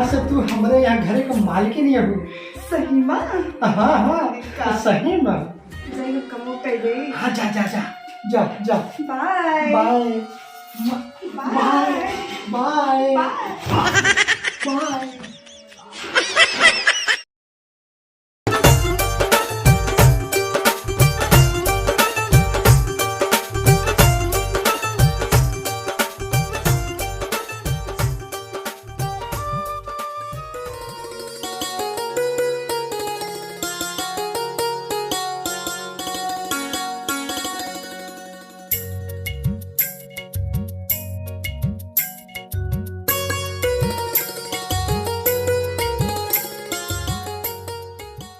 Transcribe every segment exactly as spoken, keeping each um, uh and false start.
से तू हमरे यहाँ घरे क मालकिन ही हो। सही मा? हाँ, हाँ, का? सही मा। जाई, हम कमो कर देई। हाँ, जा, जा, जा, जा, जा। Bye. Bye. Bye. Bye. Bye. Bye.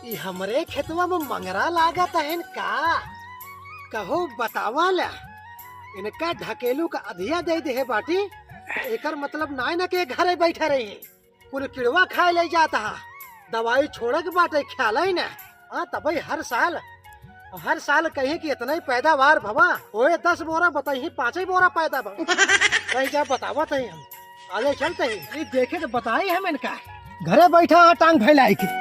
ई हमरे खेतवा में मंगरा लागत हन का? कहो बतावा ला, इनका ढकेलू का अधिया दे देहे बाटी, एकर मतलब नाय न के घरे बैठा रही। कुल किड़वा खाए ले जात हा। दवाई छोड़े के बाटे, ख्याल ही ना। हाँ, तबई हर साल, हर साल कहीं कि इतना ही पैदावार भवा, ओए दस बोरा बताई, पाँच ही बोरा पैदा भवा। कहीं जा बतावत ही हम, आगे चलते ही, ये देखे तो बताई हम इनका। घरे बैठा हाँ, टांग फैलाई के।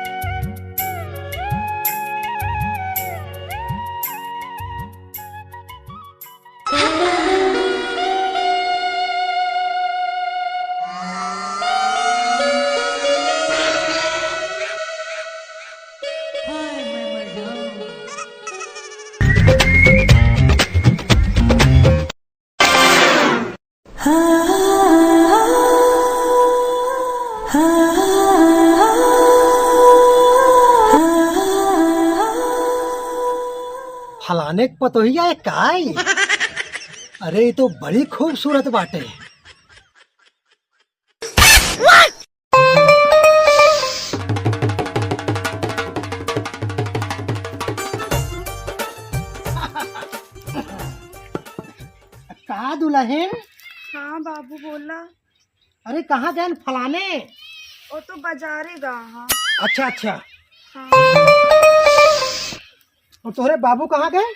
फलाने क पतोहिया है काई? अरे, ये तो बड़ी खूबसूरत बाटे। का दुलहिन? हाँ बाबू, बोला। अरे, कहाँ गए फलाने? वो तो बाजारे गा हाँ। अच्छा, अच्छा। हाँ। और तोहरे बाबू कहाँ गए?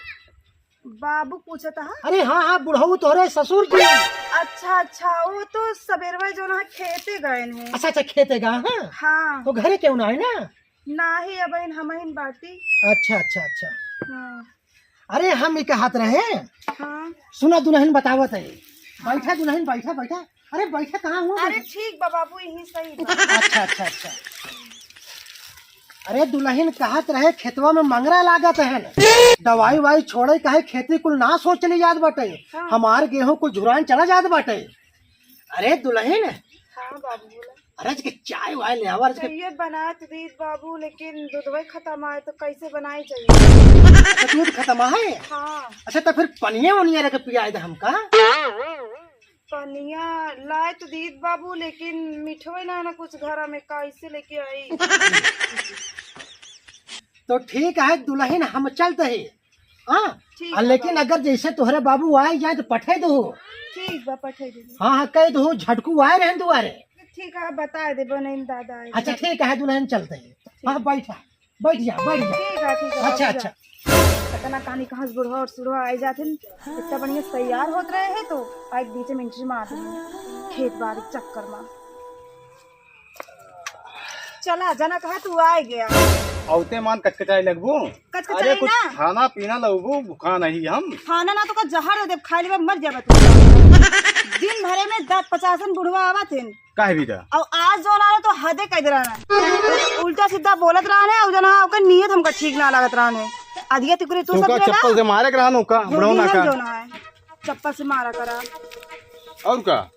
बाबू पूछत हा? अरे हाँ, हाँ, बुढ़ऊ तोहरे ससुर जी। अच्छा, अच्छा, वो तो सबेरवा जो ना खेते गए हैं। अच्छा, अच्छा, खेते गा, हाँ? हाँ। तो घरे क्यों ना है ना? नाही, अब इन हमहिन बाटी। अच्छा, अच्छा, अच्छा। हाँ। अरे, हम ही कहत रहे। हाँ। सुना, दुलहिन बतावत है। हाँ। बैठा दुलहिन, बैठा, बैठा। अरे, बैठा कहाँ हुआ? अरे, ठीक बा बाबू, यहीं सही बा। अच्छा, अच्छा, अच्छा। अरे, दुलहिन कहत रहे, खेतवा में मंगरा लागत है। दवाई वाई छोड़े, काहे खेती कुल ना सोच ली जात बाटे। हाँ। हमार गेहूं कुल झुरान चला जात बाटे। अरे दुलहिन। हाँ बाबू, बोला। अरे, आज के चाय वाय ले आवा, आज के। चाय बनाए तो दीत बाबू, लेकिन दूधवे खत्म आए, तो कैसे बनाए चाहिए? अच्छा, दूध खत्म है? हाँ। अच्छा, तो फिर पनिया वनिया रख पियाए दे हमका। पनिया लाए तो दीत बाबू, लेकिन मिठवे ना, ना कुछ घरा में, कैसे लेके आई? तो ठीक है दुलहिन, हम चलते हैं। हाँ? ठीक आ, है लेकिन बाबू। अगर जैसे तोहरे बाबू आए जाए तो पठे दो। ठीक बा, पठे दो। हाँ, हाँ, कह दो, झटकू आए रहन दुआरे। ठीक है, बता दे, बने दादा आए। अच्छा, ठीक है, दुलहिन चलते हैं। हाँ, बैठा, बैठ जा, बैठ जा। ठीक है, ठीक है, अच्छा, बाबू, अच्छा। जा। पता ना कहानी कहाँ से बुढ़वा और सुढ़वा आए जाते हैं। इतना बढ़िया से तैयार होत रहे हैं तो आज बीच में एंट्री मार देंगे। खेत बाड़ी के चक्कर में। चला, जना कहा तू आए गया। औते मान कचकचाए लगबू। कचकचाए अरे, कुछ ना। खाना पीना लउबू, भूखा नहीं हम। खाना ना तो का जहर दे देब, खा लेबे, मर जाबे तू। दिन भरे में दस पचासन बुढ़वा आवत हैं। काहे भी दा? और आज जो ना रहे तो हदे कह दे रहा है। उल्टा सीधा बोलत रहा है, और जना ओकर नियत हमका ठीक ना लागत रहा है। अधिया तिकुरी तू तू सब का लेला। चप्पल से मारे के रहा का, बुढ़ऊ ना का। जो ना है, चप्पल से मारा करा। और का?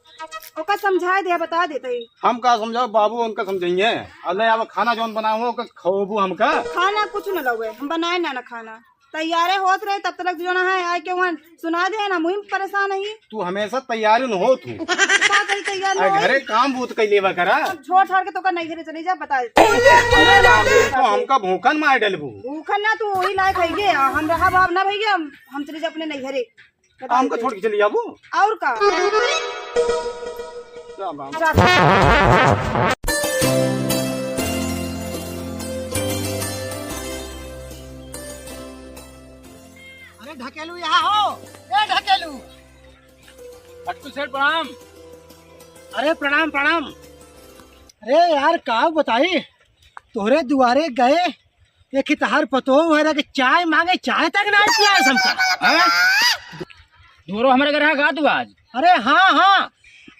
ओका समझाए दे, बता देते ही। हम का समझाओ बाबू, उनका समझाइए। अब ले आवा खाना जौन बनाओ, ओका खवाबू हमका। खाना कुछ न लउए, हम बनाए ना, ना खाना। तैयारे होत रहे, तब तक जो ना है, आए के वहाँ सुना दे ना, मुहिम परेशान है। तू हमेशा तैयारी न होत हूँ। का करी तैयार न आ, होई? घरे काम बहुत कई लेवा करा। अब छोड़ छाड़ के तो का नहीं घरे चली जा, बता देते। तो हमका भूखन मार डलबू। भूखन ना, तू वही लायक है ये, हम रहा बाप ना भैया, हम, हम चली जा अपने नैहरे। हमका छोड़ के चली जाबू? और का? राम राम। जा। अरे ढकेलू यहाँ हो, ए ढकेलू। भट्टू सेठ प्रणाम। अरे प्रणाम, प्रणाम। ए यार, का बताई, तोहरे दुआरे गए, एक ही तहार पतोह है कि चाय मांगे, चाय तक ना पिया हमका। हाँ? दुआरो हमरे घर है का तू आज? अरे हाँ, हाँ,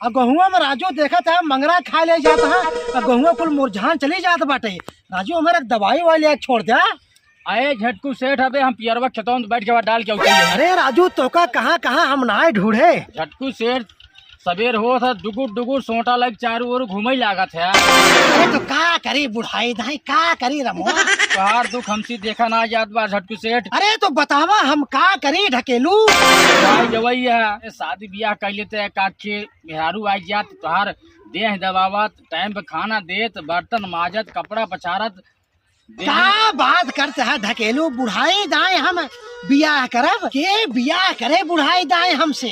आ गहुआ में राजू देखत है, मंगरा खाए ले जात है, आ गहुआ कुल मुरझान चली जात बाटे। राजू, हमारे एक दवाई वाली एक छोड़ द्या। अरे झटकू सेठ, अबे हम पियरवा खेतवा में बैठ के डाल के उतरी है। अरे राजू, तोका कहाँ कहाँ हम नाय ढूंढे। झटकू सेठ, सबेर होत है, डुगुर डुगुर सोटा लग चारू ओर घूमे लागत है। अरे तो का करी बुढ़ाई दाई, का करी रमो। तोहार दुख हमसे देखा ना जात बा झटकू सेठ। अरे तो बतावा हम का करी ढकेलू। भाई जवई है, शादी बियाह कर लेते हैं, काके मेहरारू आ जात, तोहार देह दबावत, टाइम पे खाना देत, बर्तन माजत, कपड़ा पछारत, देह का बात करते हैं ढकेलू, बुढ़ाई दाए हम बियाह करब? के बियाह करे बुढ़ाई दाए हमसे?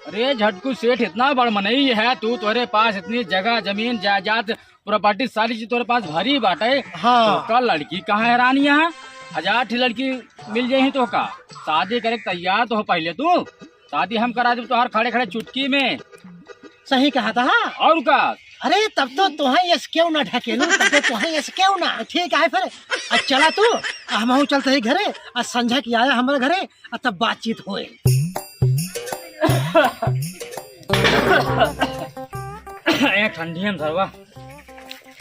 अरे झटकू सेठ, इतना बड़ मनई है तू, तोरे पास इतनी जगह, जमीन, जायदाद, प्रॉपर्टी, सारी चीज तोरे पास भरी बाटे। हाँ। तो का लड़की कहाँ है रानी यहाँ? हजार ठी लड़की मिल जाई तो का? शादी करे के तैयार तो हो पहले तू। शादी हम करा देब तोहार खड़े खड़े चुटकी में। सही कहा था। और का? अरे तब तो तोहे यस क्यों ना ढकेलू, तब तो तोहे यस क्यों ना। ठीक है फिर, आ चला तू, आ हमहू चलते ही घरे, आ संझा की आया हमारे घरे, आ तब बातचीत होए। ए ठंडी में सरवा।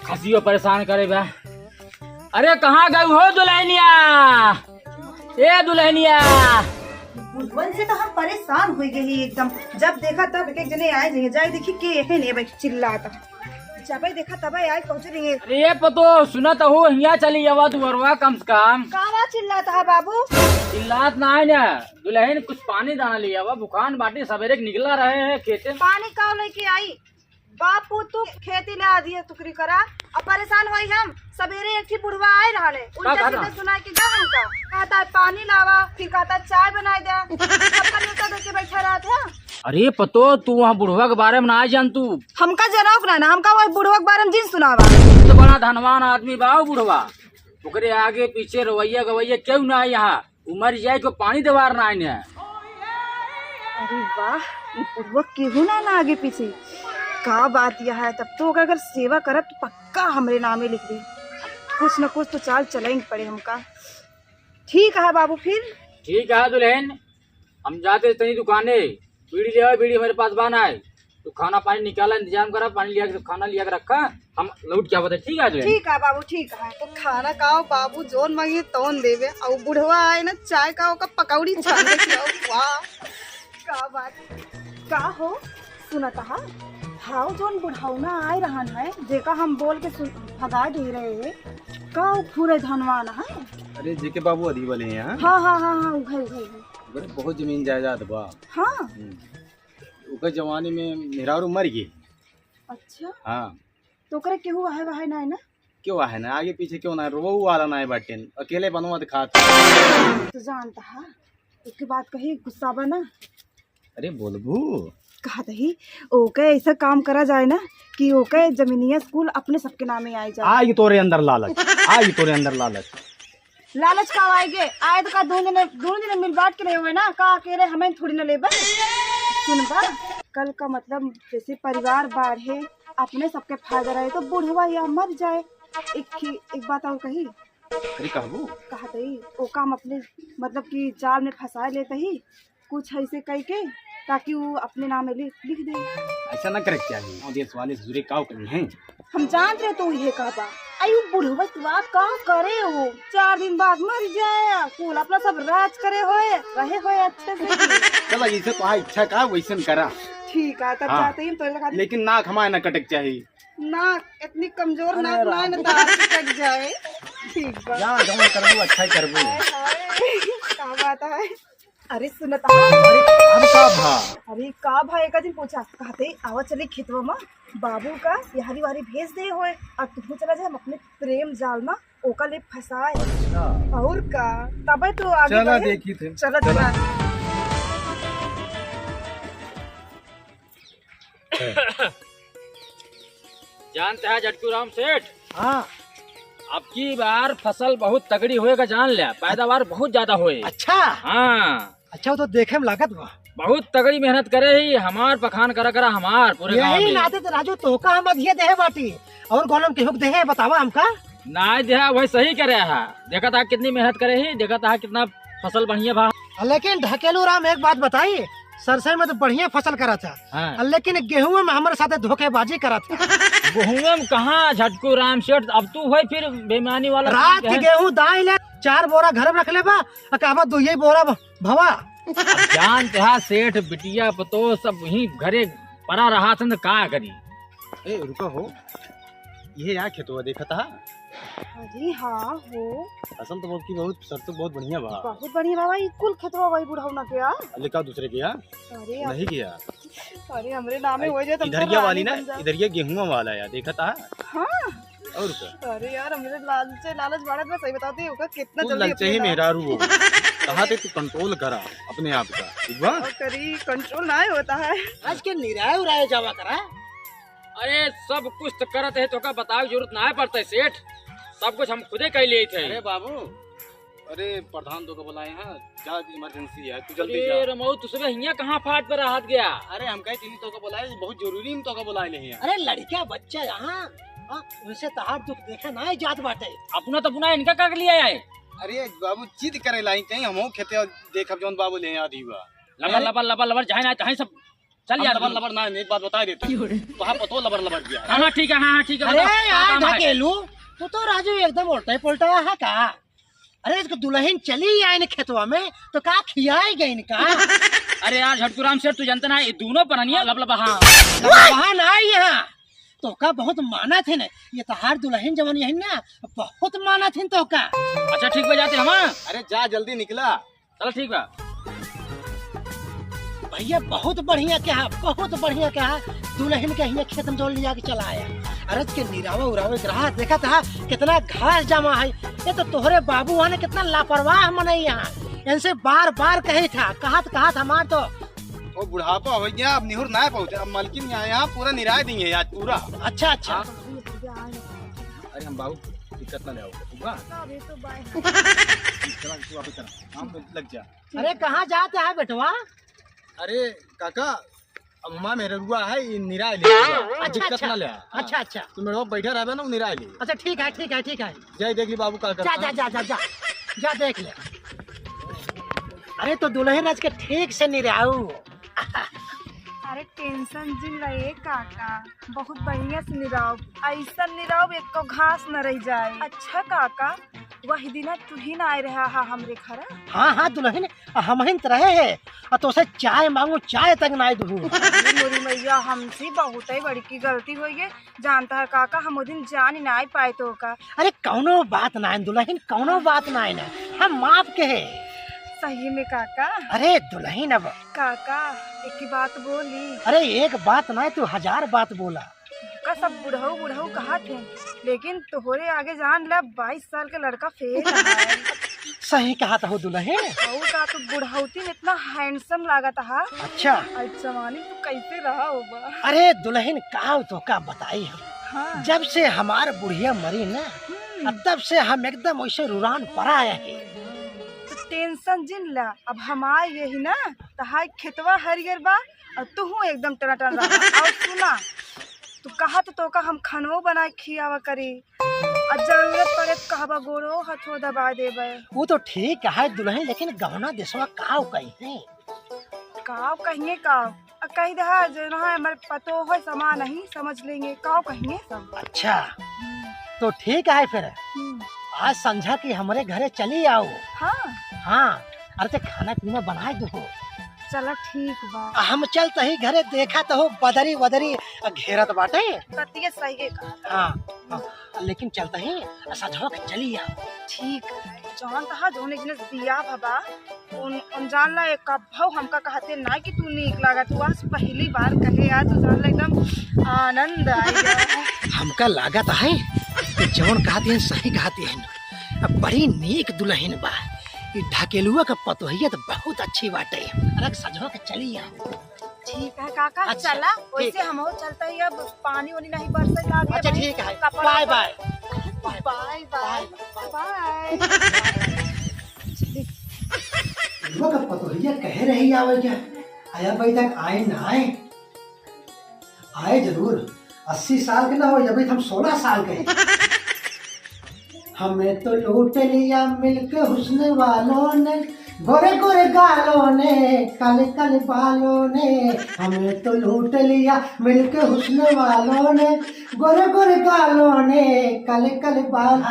खसियो परेशान करे बा। अरे कहाँ गई हो दुल्हनिया? ए दुल्हनिया। बुढ़वन से तो हम परेशान हो गए ही एकदम। जब देखा तब एक एक जने आए जाइए, जाए देखी के यही नहीं भाई चिल्लाता। जब देखा तब आए पहुँच रही है। अरे ये पतो सुना तो हो, हिया चली आवा तू अरवा कम से कम। कावा चिल्लाता है बाबू? चिल्लात ना है ना, दुल्हन कुछ पानी दाना ले आवा, भुखान बाटी सवेरे के निकला रहे हैं खेते। पानी का लेके आई? बापू तू खेती ले आधी टुकड़ी करा, अब परेशान होई हम। सवेरे एक ठी बुढ़वा आए रहले, उनका का सीधे सुनाई के जा हमका। कहता है पानी लावा, फिर कहता है चाय बनाई दे। सबका नेवता देके बैठा रहत है। अरे पतो, तू वहाँ बुढ़वा के बारे में ना जान तू। हमका जनौक ना, ना हमका वही बुढ़वा के बारे में जिन सुनावा। तो बड़ा धनवान आदमी बा वो बुढ़वा, ओकरे आगे पीछे रवैया गवैया केहू ना है यहाँ। उ मर जाए को पानी देवार ना आने। अरे वाह, ई बुढ़वा केहू ना ना आगे पीछे। का बात यह है, तब तो ओकर अगर सेवा करब तो पक्का हमरे नामे लिख दे। कुछ न कुछ तो चाल चलेंगे पड़े हमका। ठीक है बाबू फिर। ठीक है दुल्हन, हम जाते तनी दुकाने, बीड़ी ले आओ, बीड़ी हमारे पास बा ना है। तू खाना पानी निकाला, इंतजाम करा, पानी लिया के, खाना लिया के रखा, हम लौट के आवत है, ठीक है दुल्हन? ठीक है बाबू, ठीक है। तो खाना का हो बाबू, जौन मांगे तौन देवे। और बुढ़वा आए ना, चाय का ओका पकौड़ी छान के खिलाओ। वाह, का बात। का हो, सुनत हा? हाउ जौन बुढ़ौना आए रहन है, जेका हम बोल के सुन, भगा दे रहे हैं, का उ पूरे धनवान है? अरे जेके बाबू अदी वाले हैं, हाँ? हाँ, हाँ, हाँ, हाँ, उघे, उघे, उघे। अरे बहुत जमीन जायदाद बा। हाँ। हम्म। ओकर जवानी में मेहरारू मर गई। अच्छा। हाँ। तो ओकरे केहू आहे वहे ना है ना? क्यों आहे ना, आगे पीछे क्यों ना, रोऊ वाला ना है बाटेन, अकेले बनवा दिखात। तो जानता हा, एक बात कही, गुस्सा बा ना। अरे बोलबू। कहा दही, ओके ऐसा काम करा जाए ना कि ओके जमीनिया स्कूल अपने सबके नामे आए जाए। आई तोरे अंदर लालच, आई तोरे अंदर लालच। लालच का आएगे? आए तो का दोनों जने, दोनों जने मिल बांट के रहे हुए ना, का अकेले हमें थोड़ी ना लेबे। सुनबा, कल का मतलब जैसे परिवार बाढ़े, अपने सबके फायदा रहे, तो बुढ़वा या मर जाए। एक ही, एक बात और कही। अरे कहबू? कहा दई, ओका हम अपने मतलब कि जाल में फंसा लेते ही, कुछ ऐसे कह के, ताकि वो अपने नाम में लि-, लिख दे। ऐसा ना करे के चाहिए। और देश वाले से जुड़े काव कमी है। हम जानत रहे तू ये कहबा। आई उ बुढ़वा के बात का करे हो? चार दिन बाद मर जाए, कुल अपना सब राज करे होए, रहे होए अच्छे से। चला, जैसे तोहार इच्छा का वैसन करा। ठीक है, तब हाँ। जाते ही हम तोरे लगा दे। लेकिन नाक हमारे ना कटक चाहिए। नाक इतनी कमजोर अरे नाक ना राम। ना तार कट जाए। ठीक बा। जा, जौन करबू, अच्छा ही करबू। हाय, हाय, का बात है? अरे सुनत हा? अरे, अब का भा? अरे का भा, एक दिन पूछा, कहते आवा चली खेतवा में, बाबू का यारी वारी भेज दे होए, और तू चला जाए हम अपने प्रेम जाल में, ओका ले फंसाए। अच्छा। और का, तबे तो आगे चला बढ़े। देखी थे। चला चला। चला। जानते हैं झटकू राम सेठ? हाँ। अब की बार फसल बहुत तगड़ी होएगा, जान ले, पैदावार बहुत ज्यादा होए। अच्छा। हाँ। अच्छा, वो तो देखे में लागत बा। बहुत तगड़ी मेहनत करे ही, हमार पखान करा करा हमार पूरे गाँव यही में। नाते तो राजू तोहका हम अधिया देहे बाटी, और गोलम केहू के देहे बतावा हमका? नाय देहा, वही सही करे हा। देखा था कितनी मेहनत करे ही, देखा था कितना फसल बढ़िया भा। लेकिन ढकेलू राम एक बात बताई, सरसों में तो बढ़िया फसल करा था, हाँ। लेकिन गेहूं में हमारे साथे धोखेबाजी करा था। गेहूं में कहाँ झटकू राम सेठ, अब तू वही फिर बेईमानी वाला रात काम के है। गेहूं दाई ले, चार बोरा घर में रख ले बा, आ कहबा दुइये बोरा भ-, भवा। अब जानत हा सेठ, बिटिया पतोह सब वहीं घरे पड़ा रहा था, तो का करी? ए, रुका हो, ये यहाँ खेतवा देखत हा? अरे हाँ हो। फसल तो बहुत की बहुत, सरसों बहुत बढ़िया बा। बहुत बढ़िया बाबा, ई कुल खेतवा वही बुढ़ऊ ना के आ? अरे का दूसरे के आ? अरे नहीं के आ? अरे हमरे नाम में अरे हो जाए तो इधरिया वाली ना, इधरिया गेहुआ वाला यार, देखत हा? हाँ। और का? अरे यार, हमरे लालचे लालच बाढ़त बा, सही बताते ओका कितना तू जल्दी ललचे ही मेहरारू हो। कहा थे तू कंट्रोल करा अपने आप का, ठीक बा? और करी कंट्रोल ना होता है। आज के निराय उराय जावा करा। अरे सब कुछ तो करत है, तोका बतावे जरूरत ना पड़ता है सेठ, सब कुछ हम खुदे कर लिए थे। अरे बाबू, अरे प्रधान तोका बुलाए हैं, जा इमरजेंसी है, तू जल्दी अरे जा। रमऊ, तू सुबह हियाँ कहाँ फाट पर हाथ गया? अरे हम कहे चीनी तोका बुलाए, बहुत जरूरी हम तोका बुलाए ले हैं। अरे लड़का बच्चा यहाँ, हाँ, उनसे तहार दुख देखा ना जात बाटे। अपना तो अपना इनका कर लिया है। अरे बाबू जिद करे लाई कहीं हम खेते देखब जौन बाबू ले आधी बा। लबर लबर लबर लबर जाए ना चाहे सब चल हम यार लबर तू। लबर ना, एक बात बता देता हूँ। वहाँ पतो लबर लबर दिया। हाँ, हाँ, ठीक है, हाँ, हाँ, ठीक है, अरे बताओ, क्या यार काम है? ढकेलू, तू तो राजू एकदम उल्टा ही पुल्टा है का? अरे इसको दुल्हन चली आए न खेतवा में तो का खियाए गए इनका? अरे यार झटकू राम सेठ, तू जानता ना, ये दोनों पननिया लब लब, हाँ। लब लब, हाँ ना आई यहाँ। तो का बहुत माना थे न, ये तहार दुल्हन जवन यही ना, बहुत माना थे तो का। अच्छा ठीक बा जाते हम, हाँ। अरे जा जल्दी निकला। चलो ठीक बा। भैया बहुत बढ़िया कहा, बहुत बढ़िया कहा। दुल्हन के हियाँ खेत में जोड़ लिया के चला आया। अरज के निरावा उरावे के रहा, देखा था कितना घास जमा है। ये तो तोहरे बाबू है ना, कितना लापरवाह मनई यहाँ। इनसे बार बार कहे था, कहत कहत हमार तो ओ बुढ़ापा हो गया, अब निहुर ना पहुँचे। अब मलकिन यहाँ, यहाँ पूरा निराय दी है आज पूरा। अच्छा अच्छा। हाँ। अरे हम बाबू दिक्कत ना ले आओ, ठीक बा? अभी तो बाय। चला तू वापस चला, काम में लग जा। अरे कहाँ जाते है बेटवा? अरे काका, अब हमार मेहरुआ है, ये निराय ले। अच्छा, दिक्कत अच्छा। ना ले। अच्छा, अच्छा। तू मेरे बैठा रहबे ना, वो निराय ले। अच्छा ठीक है, ठीक है, ठीक है। जाए देख ली बाबू का जा, करता जा, है। जा, जा, जा, जा देख ले। अरे तो दुल्हन आज के ठीक से निराऊ। अरे टेंशन जिन ले काका, बहुत बढ़िया से निराव, ऐसा निराव एको घास न रह जाए। अच्छा काका, वही दिना तू ही ना आए रहा हा हमरे घर। हाँ हाँ दुल्हन, हमहिन त रहे है, आ तोसे चाय मांगू, चाय तक नाय दुहू। अरे मोरी मैया, हमसे बहुत ही बड़की गलती होई गई। जानता है काका, हम वो दिन जान ही ना पाए तो का। अरे कौनो बात ना है दुल्हन, कौनो बात ना है ना, हम माफ के है। सही में काका। अरे दुल्हन अब। काका, एक ही बात बोली। अरे एक बात ना, तू हजार बात बोला। का सब बुढ़ऊ बुढ़ऊ कहा थे, लेकिन तोहरे आगे जान ला बाईस साल के लड़का फेल है। सही कहा था हो दुल्हन। और का तू बुढ़ौती में इतना हैंडसम लागत हा। अच्छा। आज जवानी तू कैसे रहा होबा? अरे दुल्हन का तो का बताई हम। हाँ। जब से हमार बुढ़िया मरी ना, हम्म। तब से हम एकदम वैसे रुरान परा है। तो टेंशन जिन ला, अब हम आए यही ना, तो हाय खेतवा हरियर बा, और तू एकदम टनाटन रहा। और सुना, तू कहा तो तोका हम खानो बनाए खियावा करी, और जरूरत पड़े तो कहबा गोड़ो हथो दबा देबे। वो तो ठीक है दुल्हन, लेकिन गहना देसवा काव कही है? काव कहिए काव, आ कही दहा जो ना हमारे पतो हो समान नहीं समझ लेंगे, काव कहिए सब। अच्छा, हम्म। तो ठीक है फिर, हम्म। आज संझा की हमरे घरे चली आओ। हाँ। हाँ, अरे ते खाना पीना बनाए दो। चला ठीक बा। आ, हम चलत ही घरे, देखत हो बदरी वदरी घेरत बाटे। बतिया सही है का। हाँ, हाँ, लेकिन चलत ही सजवा के चली आओ। ठीक है, जौन तहा जौन जिनस बिया भबा, उन, उन जान ला एक कब्बो हमका कहते ना कि तू नीक लागत हुआ, आज पहली बार कहे आज तू जान ला एकदम आनंद आ गया। हमका लागत है कि जौन कहती हैं सही कहती हैं, अब बड़ी नीक दुल्हन बा। ई ढकेलुआ का पतोहिया तो बहुत अच्छी बाटे। अरे सजवा के चली आ। ठीक है काका, अच्छा, चला। ठीक वैसे है। हम हो चलता ही, अब पानी वानी नहीं बरसे लागे अच्छा, भाई। ठीक है। कपड़ा bye, bye. Bye, bye. Bye. वो का पतोहिया कहे रही आवे क्या? अरे भाई, तक आए ना आए, आए जरूर। अस्सी साल के ना हो, अभी हम सोलह साल के हैं। हमें तो लूट लिया मिलके हुस्न वालों ने, गोरे गोरे गालों ने, काले काले बालों ने। हमें तो लूट लिया मिलके हुस्न वालों ने, गोरे गोरे गालों ने, काले काले बाल।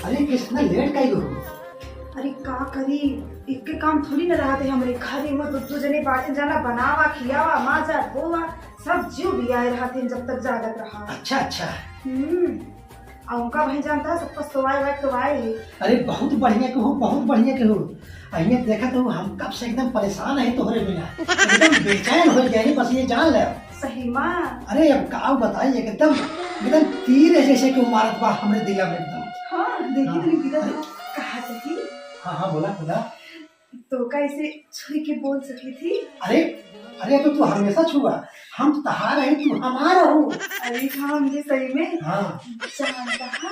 अरे, कितना लेट काहे हो? अरे, का करी, एक के काम थोड़ी न रहत है हमरे घरे में, दो दो जने बाटे, जाना बनावा, खियावा, माजा, धोवा, सब जीव भी आए रहत है जब तक जागत रहा। अच्छा, अच्छा। हम्म। आ उनका भाई जानता है, सबका सोवाए वाए तो आए है। अरे, बहुत बढ़िया केहू, बहुत बढ़िया केहू। अहिए देखा तो हम कब से एकदम परेशान है तोहरे बिना, एकदम बेचैन हो गया है, बस ये जान ले। सही माँ। अरे अब का बताई, एकदम, एकदम तीर है जैसे कि मारत बा हमरे दिला में एकदम। हाँ, देखी हाँ। तनी दिला में कहा सही। हाँ, हाँ, बोला, बोला। तो कैसे छुई के बोल सकी थी? अरे, अरे तो तू हमेशा छुआ, हम तो तहार है, तू हमारा हो। अरे हाँ, हमने सही में। हाँ। जानता है।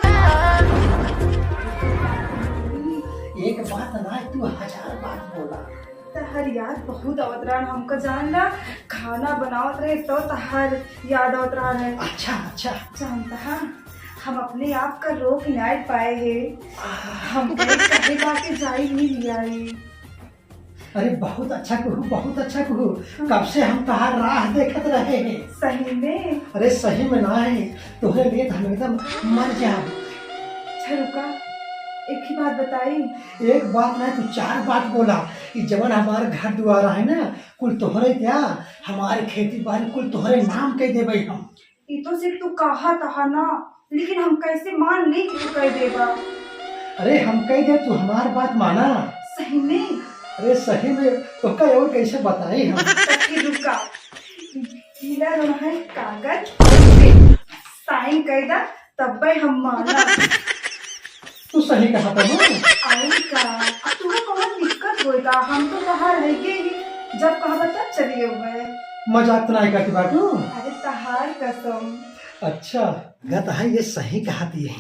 एक बात ना, तू हजार बात बोला। तहर याद बहुत आवत रहन हमका, जान ला, खाना बनावत रहे तो तहर याद आवत रहन है। अच्छा, अच्छा। जानता है, हम अपने आप का रोक नाई पाए है। आह। हम गए कहे बाके जाई मिल आई। अरे बहुत अच्छा कहू, बहुत अच्छा कहू। हाँ। कब से हम तहार राह देखत रहे हैं। सही में? अरे सही में ना है, तोहरे लिए तो हम एकदम मर जाब। अच्छा रुका, एक ही बात बताई। एक बात ना, तू चार बात बोला। कि जवन हमार घर दुआरा है ना, कुल तोहरे क्या, हमारे खेती बाड़ी कुल तोहरे नाम कह देबे हम। ई तो सिर्फ तू कहा तहा ना, लेकिन हम कैसे मान ली कि तू कह देबा? अरे हम कह दे, तू हमार बात माना। सही में? अरे सही में, तोका और कैसे बताई हम? तो फिर रुका, गीला रहा है कागज, साइन कर दा, तब्बे हम माना। तू सही कहा था ना। आई का? अब तुम्हें कौन दिक्कत होएगा? हम तो बाहर है के ही, जब कहबा तब चलिए हुए। मजाक तो नहीं करती बाटू? अरे तहार कसम। अच्छा, गत है ये सही कहा थी है।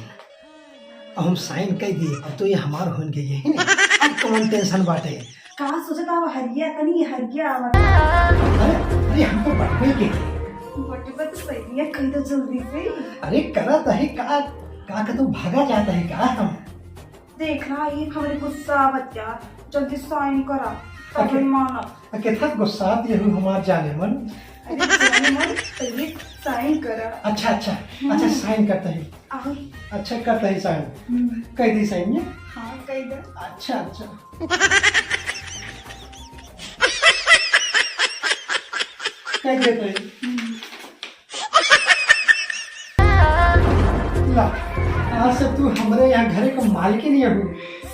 अब हम साइन कर दिए, अब तो ये हमार होन गई है ना? अब कौन टेंशन बाटे? का सोचता हवा हरिया, तनी हरिया आवत। अरे, अरे हम तो बटवे के हैं। बटवा तो सही है, कह दो जल्दी से। अरे करत है का, का का तू भागा जाता है का हम? देख रहा है, हमरे गुस्सा आवत यार, जल्दी साइन करा, तब अरे। हम मानब। आ, कितना गुस्सा दिए हो हमार जाने मन। अरे जाने मन, पहले साइन करा। अच्छा, अच्छा, हम्म। अच्छा, साइन करता है। आओ। अच्छा, करता है साइन। हम्म। कह दी साइन ये? हाँ, कह दे। अच्छा, अच्छा। कह देता है। हम्म। ला, आज से तू हमरे यहाँ घरे का मालकिन ही हो।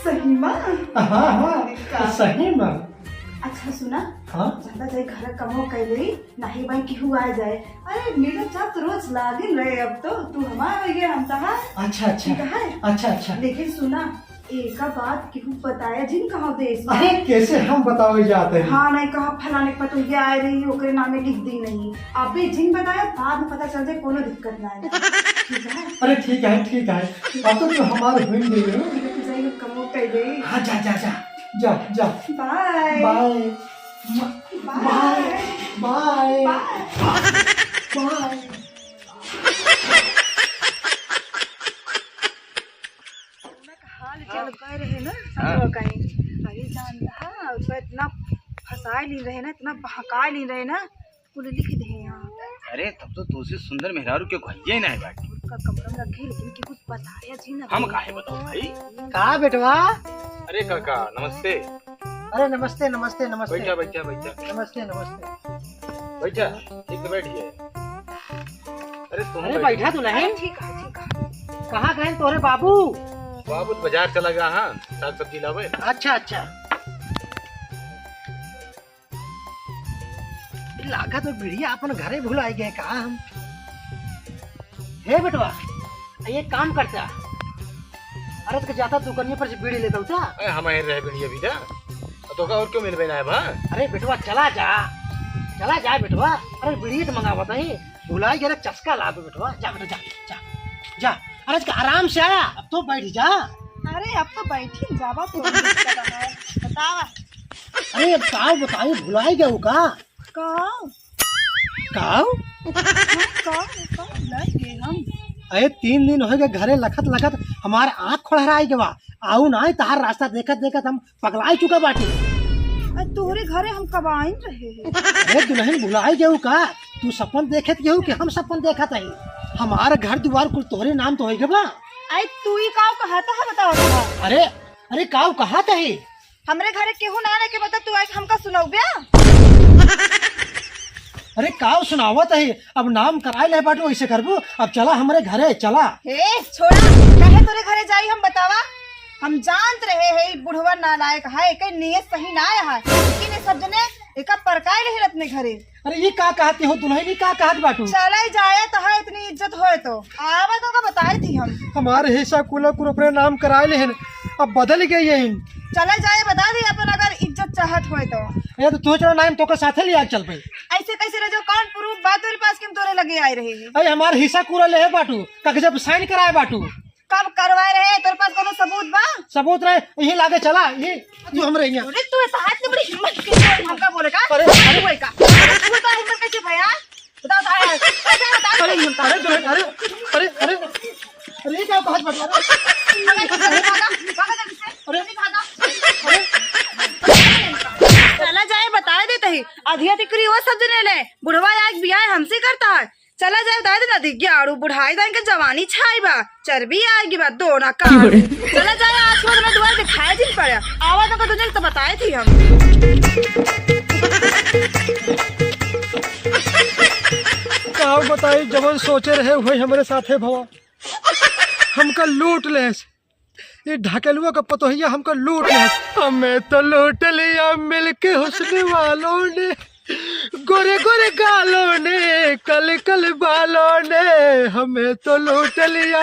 सही मा? हाँ, हाँ, अरे का? सही मा। अच्छा सुना, हाँ? ज्यादा जाई घर कमो कर ले, नहीं भाई केहू आ जाए। अरे मेरा चाप तो रोज लागिन रहे, अब तो तू हमारा हो गया, हम तहार। अच्छा, अच्छा। ठीक है? अच्छा, अच्छा। लेकिन सुना, एका बात केहू बताया जिन कहाँ देश में। अरे, कैसे हम बतावे जाते हैं? हाँ, नहीं कहा फलाने के पतोहिया आए रही, ओकरे नामे लिख दी नहीं। अबे जिन बताया, बाद में पता चल जाए, कोनो दिक्कत ना है। ठीक है? अरे, ठीक है, ठीक है। अब तो तू हमार हुई गई हो। ठीक है, तू जाइए, कमो कर दे। हाँ, जा, जा, जा। जा, जा। Bye. Bye. Bye. Bye. Bye. Bye. हाल चल गए रहे ना, हाँ। सब लोग कहीं। अरे जानता है, उसको इतना फंसाए ली रहे ना, इतना बहकाए ली रहे ना, कुल लिख दे यहाँ। अरे, तब तो तुझसे सुंदर मेहरारू क्यों कहिए ना है बाकी। उसका कमरा में रखे, लेकिन कि कुछ बताया जी ना हम भाई। काहे बताओ भाई? का बेटवा? अरे काका, नमस्ते। अरे नमस्ते, नमस्ते, नमस्ते। बैठा, बैठा, बैठा। नमस्ते, नमस्ते। बैठा, ठीक से बैठ गए। अरे तुम अरे बैठो। बैठा तो नहीं। अरे ठीक है, ठीक है। कहाँ गए तोरे बाबू? बाबू तो बाजार चला गया, हाँ, साग सब्जी लावे। अच्छा, अच्छा। लागत है बिड़िया अपन घरे भुलाई गए का हम। हे बेटवा, ये काम करता। अरे तो जाता दुकानिया पर से बीड़ी लेता होता। अरे हम आए रहे बिड़िया भी था। तो का और क्यों मिलबे ना है भा? अरे बेटवा चला जा, चला जा बेटवा। अरे बीड़ी तो मंगावत है, भुलाई गया चस्का ला दो बेटवा। जा बेटा जा, जा, जा। अरे आराम से आया, अब तो बैठ जा। अरे, अब तो बैठी जावा, तो बतावा। अरे, अब काव बताई, भुलाई गयो का? काव? काव? हाँ, काव, काव भुलाई गए हम। अरे, तीन दिन होइ गए घरे लखत लखत हमार आँख खोड़हराई गवा। आऊ ना, तहार रास्ता देखत देखत हम पगलाई चुका बाटी। अरे, तोहरे घरे हम कब आइन रहे हैं? अरे, दुलहिन भुलाई गयो का? तू सपन देखत गयो कि हम सपन देखत हई? हमार घर दुआर कुल तोहरे नाम तो होइ गवा। अरे, तू ही काव कहत ह, बतावा, बतावा। अरे, अरे, काव कहत ही? हमरे घरे केहू ना रहे के, बता, तू आइके हमका सुनउब्या? अरे, काव सुनावत ही? अब नाम कराए ले बाटू, ऐसे करबू? अब चला हमरे घरे, चला। हे, छोड़ा, काहे तोरे घरे जाई हम, बतावा? हम जानत रहे हैं, ई बुढ़वा नालायक है, एकर नीयत सही ना है, लेकिन ये सब जने एका परकाए लेहिन अपने घरे। अरे, ई का कहत ही हो दुलहिन, ई का कहत बाटू? चले जाए तो है, इतनी इज्जत होए तो। आवा तो का बताई थी हम। हमार हिस्सा कुला कुल अपने नाम कराए लेहिन, अब बदल गई है। चले जाए, बता दी अपन, अगर इज्जत चाहत होए तो। ए, तो तू चला ना, हम तोके साथे लिया चल पे। ऐसे कैसे रह जाओ, कौन proof बा तोरे पास कि हम तोरे लगे आए रहे हैं? अरे, हमार हिस्सा कुला लेहे बाटू, कागज पे sign कराए बाटू। कब करवाए रहे? तोरे पास कोनो सबूत बा? सबूत रहे, यहीं लागे चला, यहीं तू हमरे यहाँ। अरे, तू ऐसा हाथ में बड़ी हिम्मत के तू हमका बोले का? अरे, अरे, तू है का? तू तो हिम्मत कैसे भया? बताओ, बताओ, बताओ, बताओ, अरे, बताओ। अरे, अरे, अरे, अरे, अरे, ये क्या बात बता रहा है? भागा, भागा जल्दी से, अरे, जल्दी भागा। अरे, चला जाए, बताए देते ही। आधी आधी करी वो सब जने ले। बुढ़वा आग बियाह हमसे करता है। चला जाए, बताए देना दी, ग्यारू बुढ़ाई दाई के जवानी छाई बा, चर्बी आएगी बा, दो ना कान। चला जाए, आज के बाद मैं दुआर दिखाए जिन पड़े। आवा तो को दुनिया तो बताए थी हम। का बताई, जवन सोचे रहे वही हमरे साथे भवा। हमका लूट लेस, ये ढकेलुआ का पतोहिया हमका लूट लेस। हमें तो लूट लिया मिलके हुस्न वालों ने, गोरे गोरे गालों ने, कल कल बालों ने, हमें तो लूट लिया।